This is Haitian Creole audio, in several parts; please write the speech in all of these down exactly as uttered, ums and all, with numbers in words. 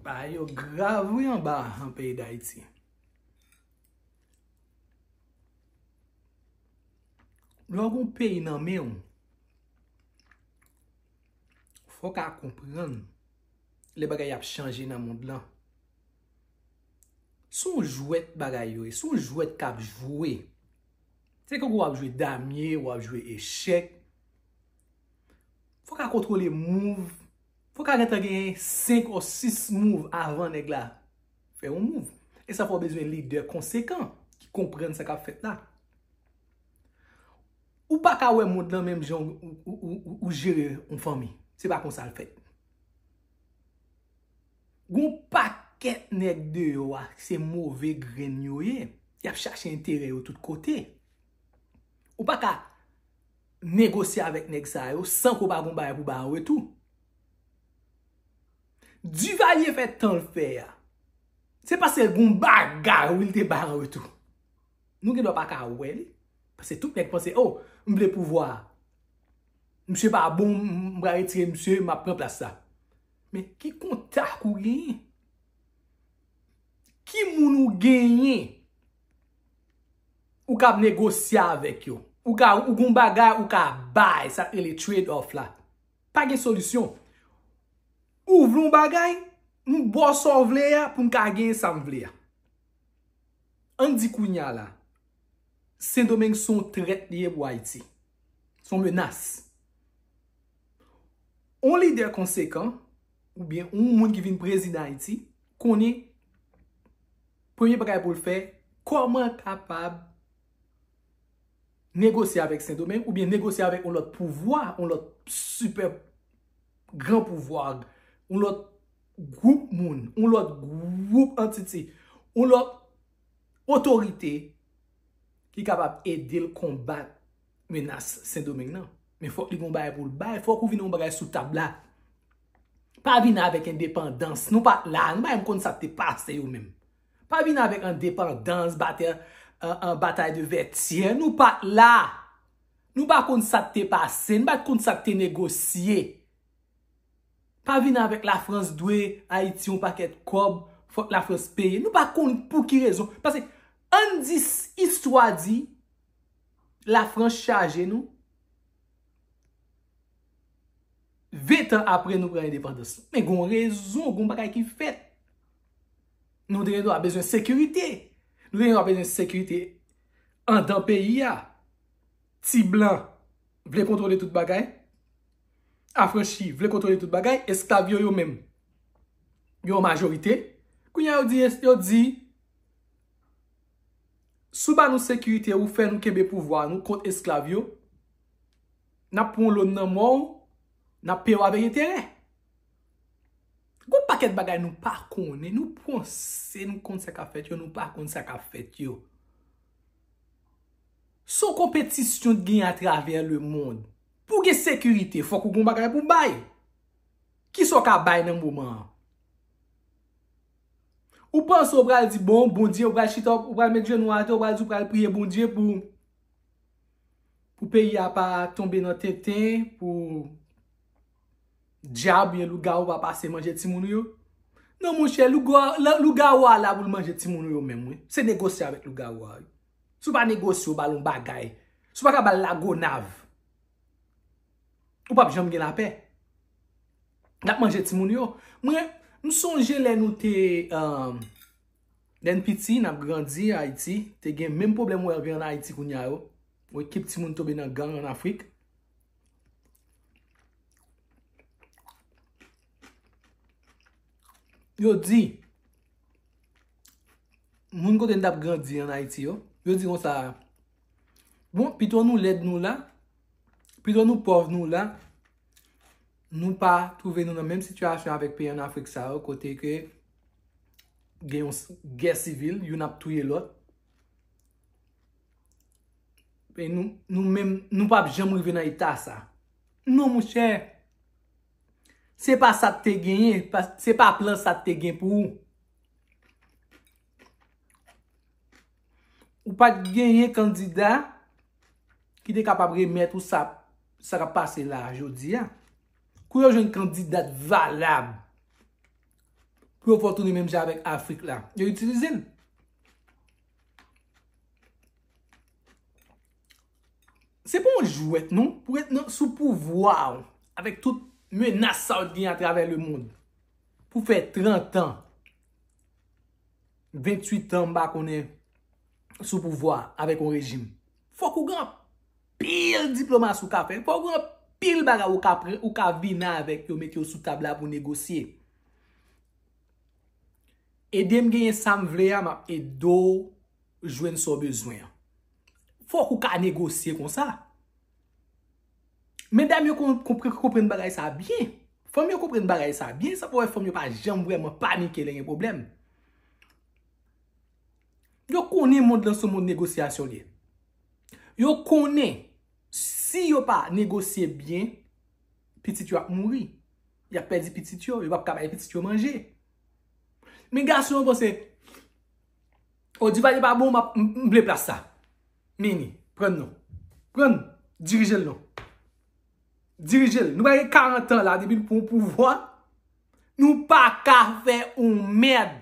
Bagay yo grav wi anba an peyi Dayiti. Lè w gen yon peyi nan men w, fò w ka konprann lè bagay ap chanje nan mond lan. Se yon jwèt bagay yo ye, se yon jwèt k ap jwe. Se tankou w ap jwe damye, w ap jwe echèk. Fò w ka kontwole move. Fò w ka gentan gen senk ou sis move avan nèg la fè yon move. E sa fè w bezwen lidè konsekan ki konprann sa k ap fèt la. Ou pa ka wè mond lan menm jan ou, ou, ou, ou, ou jere yon fanmi. Se pa konsa l fèt. Gon pakèt nèg deyò a, se move grenn yo ye. Y ap chache enterè yo tout kote. Ou pa ka negosye avèk nèg sa yo san ke w pa gon bagay pou ba an retou. Divalye fè tan l fè a. Se paske l gon bagay wi l te ba an retou. Nou gen dwa pa ka wè li. Paske tout nèg panse, oh, m vle pouvwa a. Misye pa bon, m, m pral retire misye, m ap pran plas la. Men ki kontak ou genyen? Ki moun ou genyen? Ou ka ap negosye avèk yo. Ou ka, ou gon bagay, ou ka bay, sa k rele trade off la. Pa gen solisyon. Ou vle yon bagay, m ba w sa w vle a pou m ka genyen sa m vle a. Ann di kounye a la, Sendomeng se yon trèt li ye pou Ayiti. Se yon menas. Yon lidè konsekan, oubyen yon moun ki vin prezidan Ayiti, konnen premye bagay pou l fè, kòman l kapab negosye avèk Sendomeng, oubyen negosye avèk yon lòt pouvwa, yon lòt sipè gran pouvwa, yon lòt gwoup moun, yon lòt gwoup antite, yon lòt otorite ki kapab ede l konbat menas Sendomeng nan. Men fòk li gon bagay pou l bay, fòk ou vin yon bagay sou tab la. Pa vin avèk endepandans. Nou pa t la, nou pa menm konn sa k te pase yo menm. Pa vin avèk endepandans, batè, an, an batay de Vètyè. Nou pa t la. Nou pa konn sa k te pase, nou pa t konn sa k te negosye. Pa vin avèk Lafrans dwe Ayiti yon pakèt kòb, fòk Lafrans peye. Nou pa konn pou ki rezon. Paske, ann di s-, istwa di, Lafrans chaje nou. Ven tan apre nou pran endepandans. Men gon rezon, gon bagay ki fèt. Nou te gen dwa bezwen sekirite. Nou te gen dwa bezwen sekirite andan peyi a. Ti blan vle kontwole tout bagay. Afranchi vle kontwole tout bagay. Esklav yo, yo menm, yo an majorite. Kounye a yo di, yo di, si w ba nou sekirite, ou fè nou kenbe pouvwa nou kont esklav yo, n ap pran yon lòn nan men w, n ap peye w avèk enterè. Gon pakèt bagay nou pa konnen, nou panse nou konn sa k ap fèt yo, nou pa konn sa k ap fèt yo. Se yon konpetisyon k genyen atravè lemonn. Pou w gen sekirite, fòk ou gon bagay pou w bay. Kisa w ka bay nan moman an? Ou panse w pral di, bon, Bondye, ou pral chita, ou pral met jenou atè, ou pral di, ou pral priye Bondye pou, pou peyi a pa tonbe nan tenten, pou dyab oubyen lougawou pa pase manje timoun ou yo? Non, monchè, lougawou, lougawou a la pou l manje timoun ou yo menm, wi. Se negosye avèk lougawou a, wi. Si w pa negosye, w ba l yon bagay. Si w pa ka ba l lagonav, ou p ap janm gen lapè. L ap manje timoun yo. Mwen, m sonje lè nou te, um, lè n piti, n ap grandi Ayiti, te gen menm pwoblèm ou wè gen ann Ayiti kounye a yo. Yon ekip timoun tonbe nan gang ann Afrik. Yo di, moun kote n t ap grandi ann Ayiti yo, yo di konsa, bon, pito nou lèd nou la, pito nou pòv nou la, nou pa twouve nou nan menm sitiyasyon avèk peyi ann Afrik sa yo, kote ke gen yon s-, gè sivil, youn ap touye lòt. E nou, nou menm, nou p ap janm rive nan eta sa. Non, monchè. Se pa sa k te genyen, pa, se pa plan sa k te gen pou ou. Ou pa t genyen kandida ki te kapab remèt ou sa, sa k ap pase la a jodi a. Kou yo jwenn kandida k valab, pou yo fè w tounen menm jan avèk Afrik la. Yo itilize l. Se pa yon jwèt, non, pou ret nan, sou pouvwa w, avèk tout menas sa yo t gen atravè lemonn. Pou fè trant an, venntuit an, m pa konnen, sou pouvwa avèk yon rejim. Fòk ou gen anpil diplomasi ou ka fè. Fòk ou gen anpil bagay ou ka pran, ou ka vini avèk yo, mete yo sou tab la pou negosye. Ede m genyen sa m vle a, m ap ede w jwenn sa w bezwen an. Fòk ou ka negosye konsa. Medam yo kon-, konpre-, konprann bagay sa byen. Fanm yo konprann bagay sa byen. Sa fè w wè fanm yo pa janm vrèman panike lè gen pwoblèm. Yo konnen mond lan se yon mond negosyasyon li ye. Yo konnen si yo pa negosye byen, pitit yo ap mouri. Y ap pèdi pitit yo. Yo p ap ka bay pitit yo manje. Men gason yo panse, o, Divalye pa bon, m ap, m, m vle plas sa. Mini, pran non. Pran, dirije l non. Dirije l. Nou pa gen karant an la, depi n pran pouvwa, nou pa ka fè yon mèd.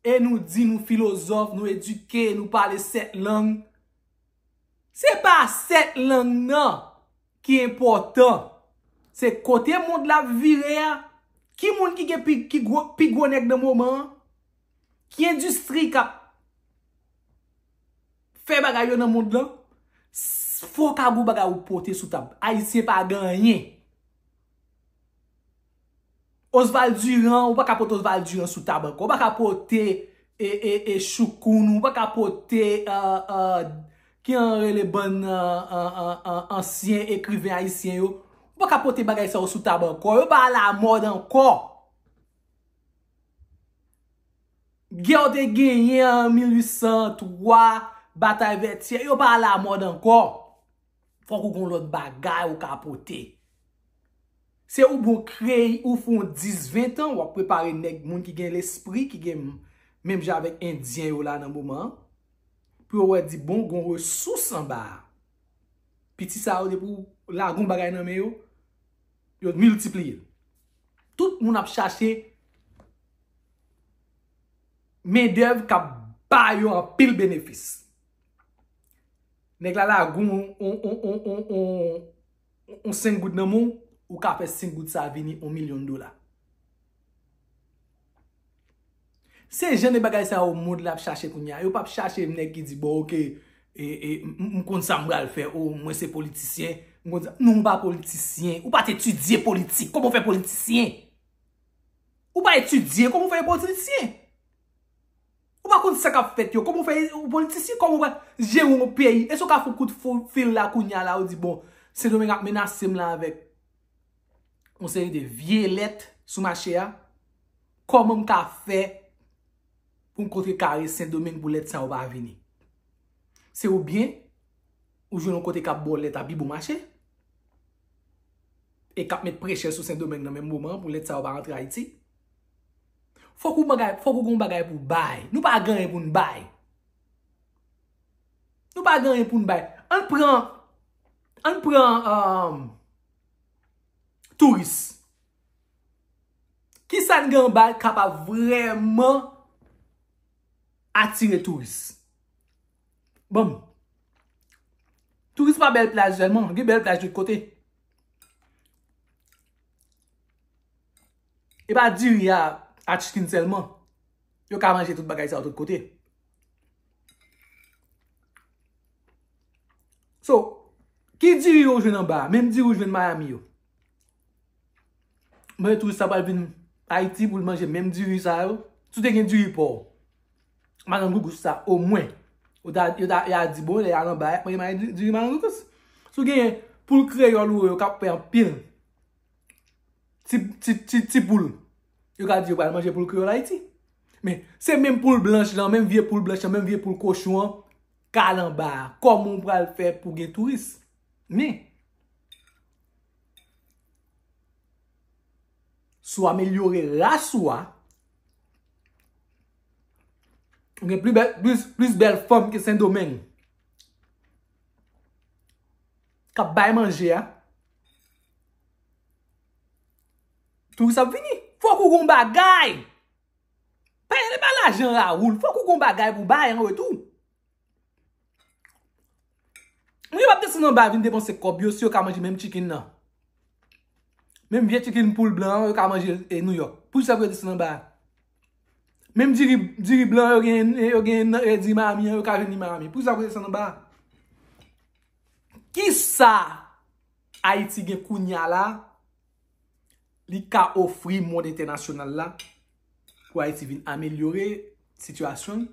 E nou di nou filozòf, nou edike, nou pale sèt lang. Se pa sèt lang nan ki enpòtan. Se kote mond la ap vire a. Ki moun ki gen pi, ki gwo, pi gwo nèg nan moman an? Ki endistri k ap fè bagay yo nan mond lan? S-, fò w ka gon bagay ou pote sou tab. Ayisyen pa gen anyen. Oswald Durand, ou pa ka pote Oswald Durand sou tab ankò. Ou pa ka pote, e, e, e, Choukoun, ou pa ka pote, e, e, ki an rele bann, e, e, e, e, ansyen ekriven ayisyen yo. Ou pa ka pote bagay sa yo sou tab ankò. Yo pa alamòd ankò. Gè w te genyen an mil uit san twa, batay Vètyè, yo pa alamòd ankò. Fòk ou gon lòt bagay ou ka pote. Se ou bon kreye, ou fè yon dis, ven tan, w ap prepare nèg, moun ki gen lespri, ki gen menm jan avèk endyen yo la nan moman an, pou yo wè di, bon, gon resous anba a. Piti sa yo, depi w lage yon bagay nan men yo, yo miltipliye l. Tout moun ap chache mendèv k ap ba yo anpil benefis. Nèg la lage yon, yon, yon, yon, yon, yon, yon senk goud nan men w, ou ka fè senk goud sa vini yon milyon dola. Se jan de bagay sa yo mond la ap chache kounye a. Yo p ap chache nèg ki di, bon, oke, e, e, m, m, m konn sa m pral fè, o, mwen se politisyen, m konn sa. Non, ou pa politisyen. Ou pa t etidye politik. Kòman w fè politisyen? Ou pa etidye, kòman w fè politisyen? Ou pa konn sa k ap fèt yo. Kòman w fè ou politisyen? Kòman w pral jere yon peyi? Èske w ka fè yon kout fo-, fil la kounye a la, ou di, bon, Sendomeng ap menase m la avèk yon seri de vye lèt sou mache a? Kòman m ka fè pou m kontrekare Sendomeng pou lèt sa yo pa vini? Se oubyen ou jwenn yon kote k ap ba w lèt a pi bon mache, e k ap met presyon sou Sendomeng nan menm moman an pou lèt sa yo pa rantre Ayiti. Fòk ou bagay, fòk ou gon bagay pou w bay. Nou pa gen anyen pou n bay. Nou pa gen anyen pou n bay. Ann pran, ann pran, um, touris. Kisa n gen anba k kapab vrèman atire touris? Bon, touris pa bèl plaj sèlman, gen bèl plaj tout kote. E pa diri a, a chicken sèlman. Yo ka manje tout bagay sa yo tout kote. So, ki diri yo jwenn anba a? Menm diri ou jwenn Miami yo. Mwen, touris sa pral vin Ayiti pou l manje menm diri sa yo. Si w te gen diri pa w, madanm Gougous sa, omwen, yo ta, yo ta, yo ta di, bon, lè y al anba a, y ap manje, manje di-, diri madanm Gougous. Si w genyen poul kreyòl ou yo k ap fè anpil, ti, ti, ti, ti poul, yo ka di yo pral manje poul kreyòl Ayiti. Men, se menm poul blanch lan, menm vye poul blanch lan, menm vye poul kochon an, k al anba a. Kòman w pral fè pou gen touris? Men, si w amelyore ras ou a, ou gen pli bèl, plis, plis bèl fanm ke Sendomeng k ap bay manje a, touris ap vini. Fò Fòk ou gon bagay. Pa, se pa lajan Raoul. Fòk ou gon bagay pou bay an retou. Moun yo p ap desann anba vin depanse kòb yo si yo ka manje menm chicken nan. Menm vye chicken poul blan an, yo ka manje e Nouyòk. Poukisa pou yo desann anba? Menm diri, diri blan yo gen, yo gen nan, e, diri Miami an, yo ka vin li Miami. Poukisa pou yo desann anba? Kisa Ayiti gen kounya la, li ka ofri mond entènasyonal la pou Ayiti vin amelyore sitiyasyon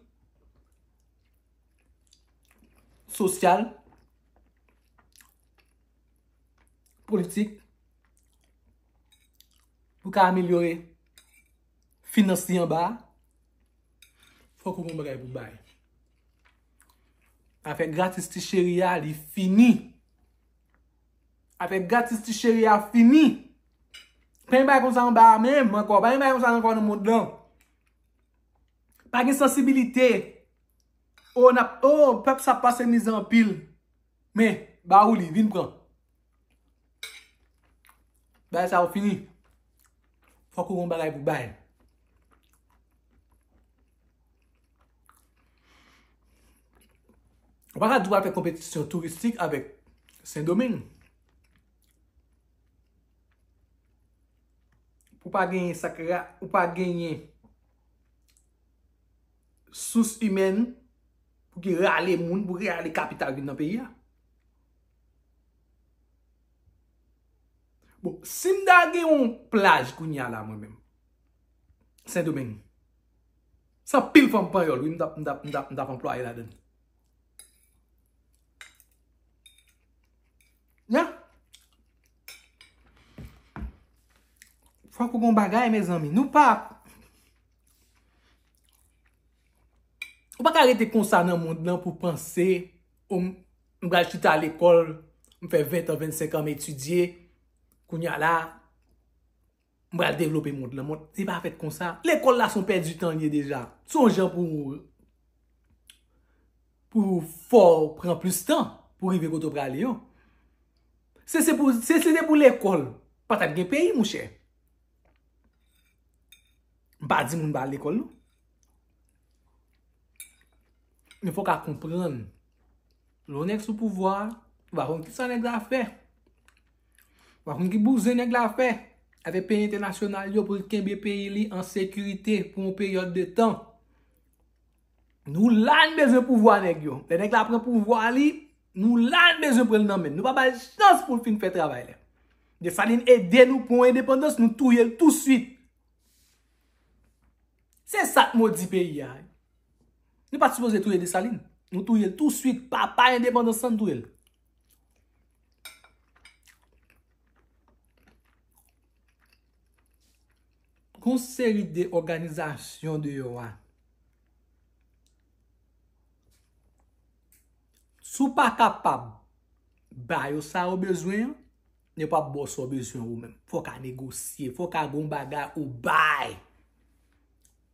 sosyal, politik, pou ka amelyore finans li anba a, fòk ou gon bagay pou bay. Afè gratis ti cheri a, li fini. Afè gratis ti cheri a fini. Pa gen bagay konsa anba a menm ankò. Pa gen bagay konsa ankò nan mond lan. Pa gen sansibilite. O, n ap, o, pèp sa ap pase mizè anpil. Men, ba ou li, vin pran. Bagay sa yo fini. Fòk ou gon bagay pou bay. Ou pa ka di w al fè konpetisyon touristik avèk Sendomeng. Pou pa genyen sakra, ou pa genyen sous imèn pou ki rale moun, pou ki rale kapital vin nan peyi a. Bon, si m ta gen yon plaj kounye a la, mwen menm, Sendomeng, se anpil fanm panyòl, wi, m t ap, m t ap, m t ap, m t ap anplwaye ladan l. Ya. Fòk ou gon bagay, mezanmi. Nou pa, ou pa ka rete konsa nan mond lan pou panse, o, m, m pral chita lekòl, m fè ven an, vennsenk an, m etidye, kounye a la, m pral devlope mond lan. Mond, li pa fèt konsa. Lekòl la se yon pèdi tan li ye deja. Se yon jan pou, pou fè w pran plis tan pou rive kote w prale yo. Se, se pou, se, se te pou lekòl, pa t ap gen peyi, monchè. M pa di moun pa al lekòl, non. Men fòk a konprann. Lè yon nèg sou pouvwa a, ou pa konn kisa nèg la fè. Ou pa konn ki bouzen nèg la fè avèk peyi entènasyonal yo pou l kenbe peyi li an sekirite pou yon peryòd de tan. Nou la n bezwen pouvwa nèg yo. Lè nèg la pran pouvwa li, nou la n bezwen pran l nan men n. Nou pa ba l chans pou l fin fè travay la. Desalin ede nou pran yon endepandans, nou touye l touswit. Se sa k modi peyi a. Nou pa t sipoze touye Desalin. Nou touye l touswit. Papa endepandans lan, nou touye l. Gon seri de òganizasyon deyò a. Si w pa kapab ba yo sa yo bezwen an, yo p ap ba w sa w bezwen ou menm. Fòk a negosye, fòk a gon bagay ou bay.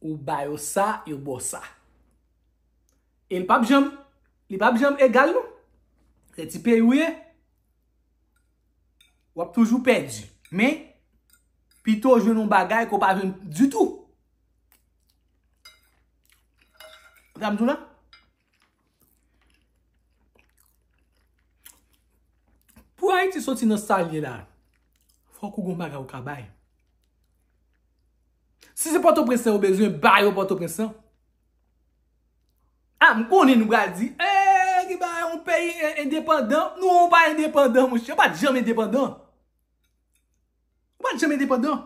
Ou ba yo sa, yo ba w sa. E li p ap janm, li p ap janm egal non. Se ti peyi w ye, w ap toujou pèdi. Men, pito w jwenn yon bagay ke w pa jwenn ditou. Sa m di w la? Pou Ayiti soti nan sa l ye la, fòk ou gon bagay ou ka bay. Si se Pòtoprens lan yo bezwen, ba yo Pòtoprens lan. A, m konnen nou pral di, e, ki bagay, yon peyi en-, endepandan. Nou pa endepandan, monchè. Ou pa t janm endepandan. Ou pa t janm endepandan.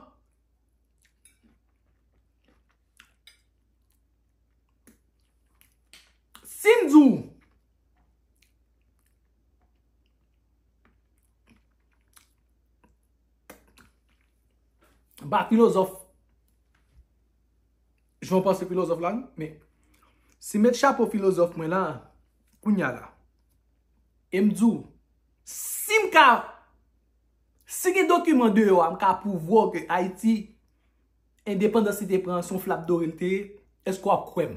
Si m di w, m pa filozòf, jan w panse filozòf la, men si m met chapo filozòf mwen la, kounya la, e m di w, si m ka, si gen dokiman deyò a, m ka pwouve w ke Ayiti, endepandans li te pran, se yon flap dore l te ye, èske w ap kwè m?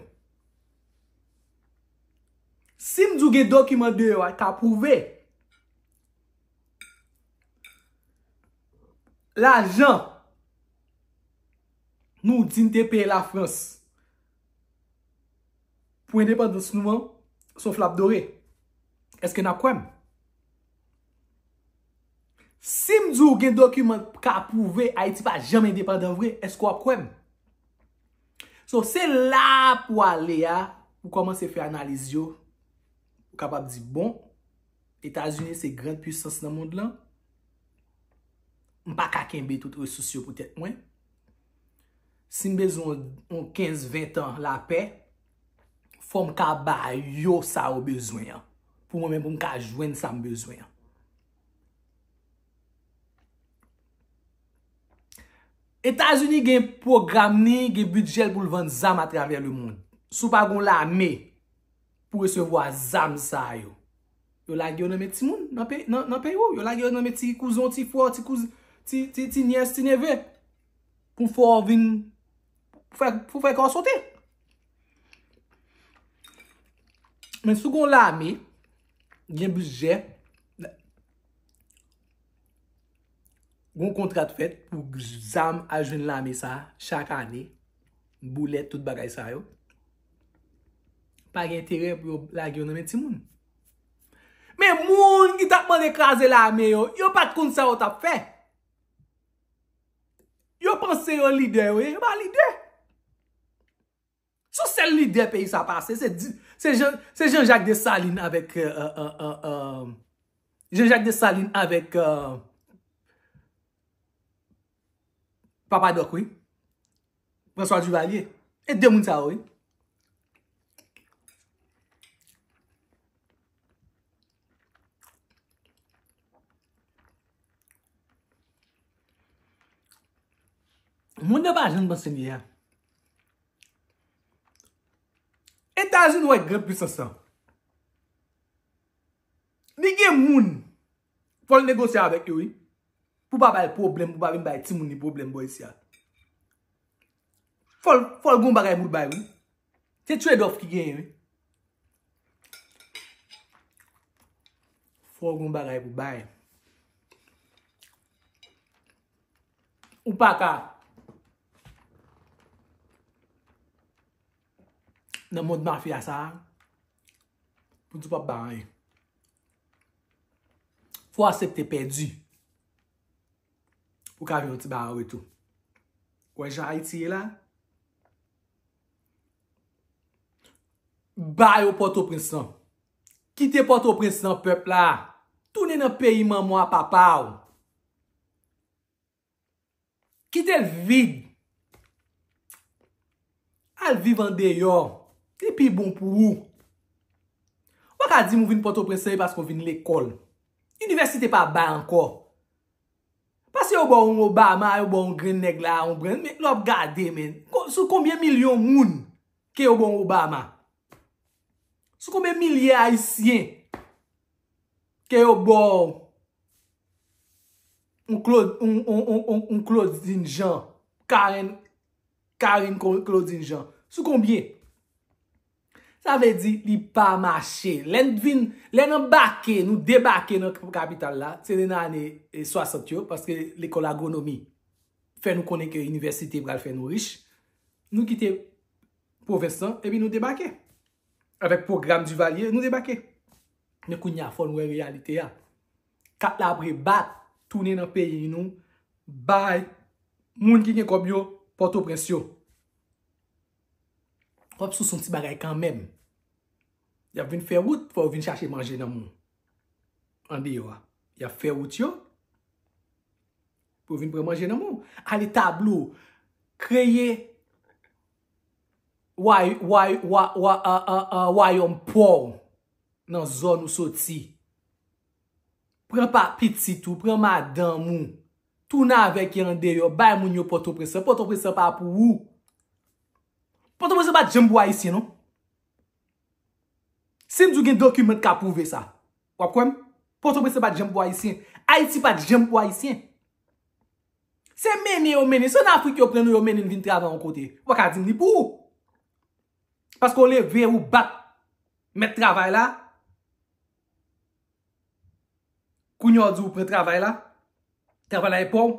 Si m di w gen dokiman deyò a k ka pwouve lajan Nou di n te peye Lafrans pou endepandans nou an, se yon flap dore. Èske n ap kwè m? Si m di w gen dokiman k ka pwouve Ayiti pa janm endepandan vre, èske w ap kwè m? So, se la pou ale a, pou kòmanse fè analiz yo, ou kapab di, bon, Etazini se grand pwisans nan mond lan, m pa ka kenbe tout resous yo pou tèt mwen. Si m bezwen yon, yon kenz, ven tan lapè, fò m ka ba yo sa yo bezwen an. Pou mwen menm, pou m ka jwenn sa m bezwen an. Etazini gen pwogram ni, gen bidjè l pou l vann zam atravè lemonn. Si w pa gen yon lame pou resevwa zam sa yo, yo lage yo nan men timoun nan peyi, nan, nan peyi w. Yo lage yo nan men ti kouzen w, ti frè w, ti kouz-, ti, ti, ti nyès, ti neve. Pou fè w vin, pou fè, pou fè kò w sote. Men si w gen yon lame, gen bidjè, gon kontra t fèt pou zam al jwenn lame sa chak ane, boulèt, tout bagay sa yo. Pa gen enterè pou yo lage yo nan men timoun. Men moun ki t ap mande kraze lame yo, yo pa t konn sa yo t ap fè. Yo panse yo lidè yo ye, yo pa lidè. Se sèl lidè peyi sa pase, se di, se Jean, se Jean-Jacques Dessalines avèk, euh, euh, euh, euh, euh, Jean-Jacques Dessalines avèk, euh, Papa Doc, wi. François Duvalier. E de moun sa yo, wi. Moun yo pa janm panse m ye a. Etazini wè gran pwisans lan. Li gen moun, fò l negosye avèk yo, wi. Pou pa bay pwoblèm, pou pa vin bay timoun li pwoblèm bò isi a. Fò l, fò l gon bagay pou l bay, wi. Se trade off ki genyen, wi. Fò w gon bagay pou bay. Ou pa ka nan mond mafya sa a, pou di w p ap bay anyen. Fò w aksepte pèdi pou w ka vin yon ti bagay an retou. Ou wè jan Ayiti ye la? Ba yo Pòtoprens lan. Kite Pòtoprens lan, pèp la. Tounen nan peyi manman w a papa w. Kite l vid. Al viv andeyò. Li pi bon pou ou. Ou pa ka di m ou vin Pòtoprens lan e paske w vin lekòl. Inivèsite pa bay ankò. Paske yo ba w yon Obama, yo ba w yon grenn nèg la, yon grenn, men lè w ap gade, men, ko-, sou konbyen milyon moun ke yo ba w yon Obama? Sou konbyen milye Ayisyen ke yo ba w yon Claude, yon, yon, yon, yon, yon Claudine Jean, Karen, Karen Cla-, Claudine Jean? Sou konbyen? Sa vle di li pa mache. Lè n vin, lè n anbake, nou debake nan kapital la, se te nan ane, e, swasant yo, paske lekòl agwonomi fè nou konnen ke inivèsite pral fè nou rich. Nou kite pwovens lan, epi nou debake. Avèk pwogram Duvalier, nou debake. Men kounye a, fò n wè reyalite a. Kat la ap rebat, tounen nan peyi nou, bay moun ki gen kòb yo, Pòtoprens yo. W ap souse yon ti bagay kanmenm. Y ap vin fè wout, fò yo vin chache manje nan men w. Andeyò a. Y ap fè wout yo pou yo vin pran manje nan men w. Ale tablo. Kreye way-, way-, wa-, wa-, a, a, a, wayòm pa w nan zòn ou soti. Pran pa pitit ou, pran madanm ou. Tounen avèk yo andeyò, bay moun yo Pòtoprens lan. Pòtoprens lan pa pou ou. Pòtoprens lan pa t janm pou Ayisyen, non. Si m di w gen dokiman k ka pwouve sa, w ap kwè m? Pòtoprens lan pa t janm pou Ayisyen. Ayiti pa t janm pou Ayisyen. Se mennen yo mennen. Se ann Afrik yo pran nou, yo mennen n vin travay yon kote. Ou pa ka di m li pou ou. Paske w leve, ou bat mèt travay la. Kounye a w di w pran travay la. Travay la e pa w.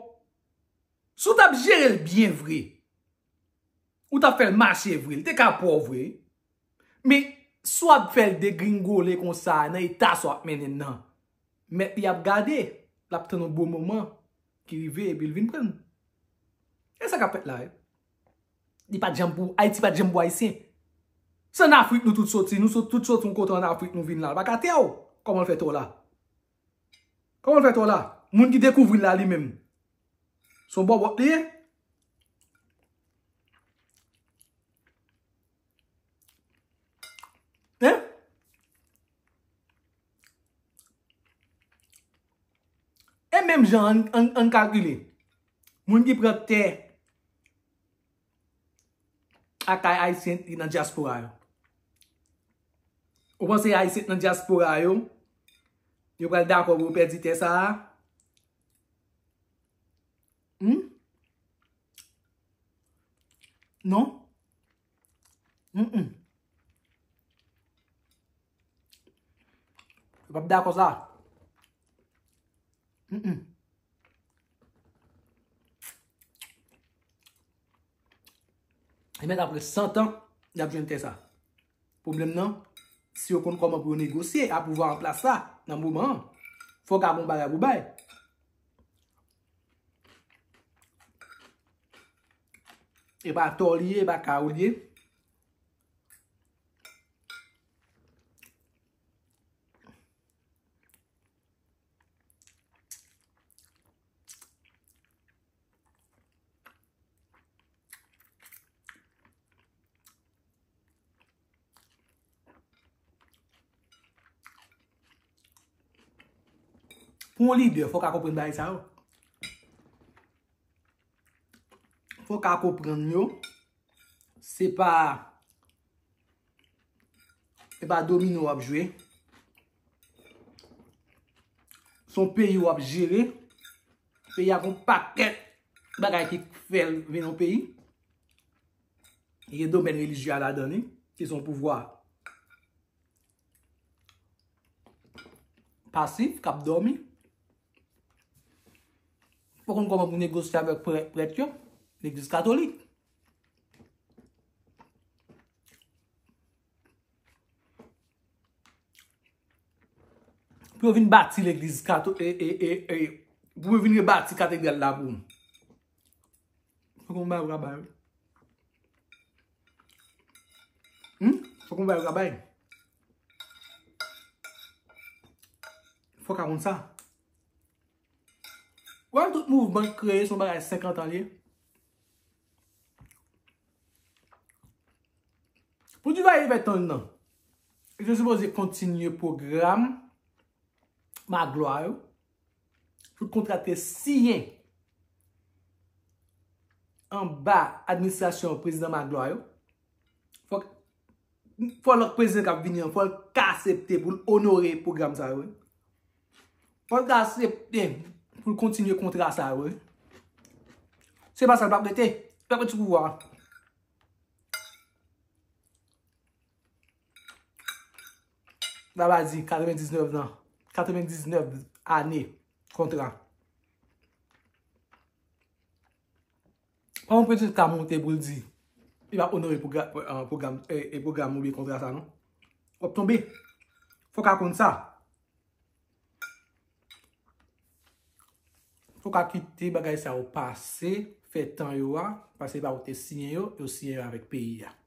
Si w t ap jere l byen vre, Ou t ap fè l mache vre, li te ka pòv vre. Men, si w ap fè l degringole konsa nan eta sa w ap mennen l nan, mèt li ap gade, l ap tann yon bon moman ki rive epi l vin pran l. E sa k ap fèt la, wi. Li pa t janm pou, Ayiti pa t janm pou Ayisyen. Se ann Afrik nou tout soti, nou sot, tout soti yon kote ann Afrik nou vin la. L pa ka tè w. Kòman l fè tò la? Kòman l fè tò la? Moun ki dekouvri l la li menm. Se yon bòbòt li ye? Hein? E menm jan, ann, ann, ann kalkile. Moun ki pran tè ak kay Ayisyen ki nan dyaspora yo. Ou panse Ayisyen ki nan dyaspora yo, yo pral dakò pou yo pèdi tè sa a? Hmm? Non? Mm-mm. Yo p ap dakò sa. Mm-mm. E mèt apre san tan, y ap jwenn tè sa. Pwoblèm nan, si yo konn kòman pou yo negosye a pouvwa an plas la nan moman an, fò w ka gon bagay pou bay. E pa tò li ye, e pa ka ou li ye. Pou yon lidè, fò w ka konprann bagay sa yo. Fò w ka konprann yo. Se pa, se pa domino w ap jwe. Se yon peyi w ap jere. Peyi a gon pakèt bagay ki fè l vin yon peyi. Gen domèn relijye a ladan li, ki se yon pouvwa pasif, k ap dòmi. Fò konn kòman pou negosye avèk prè-, prèt yo, legliz katolik. Pou yo vin bati legliz kato-, e, e, e, e, pou yo vin rebati katedral la pou ou. Fòk yon bagay ou ka bay, wi. Hmm? Fòk yon bagay ou ka bay. Fòk a konn sa. Wè tout mouvman k kreye se yon bagay senkant an li ye. Pou Duvalier fè tan nan, li te sipoze kontinye pwogram Magloire yo. Tout kontra te siyen anba administrasyon prezidan Magloire yo. Fòk, fò lòt prezidan k ap vini an, fò l ka aksepte pou l onore pwogram sa yo, wi. Fò l ka aksepte pou l kontinye kontra sa yo, wi. Se pa sa, l p ap rete. L p ap rete sou pouvwa a. Baba di katrevendiznèf nan, katrevendiznèf ane kontra. Pa yon prezidan ka monte pou l di li pa onore pwogra-, eh, pwogram, eh, eh, pwogram oubyen kontra sa non. W ap tonbe. Fò w ka konn sa. Fò w ka kite bagay sa yo pase, fè tan yo a, paske se pa ou te siyen yo, yo siyen yo avèk peyi a.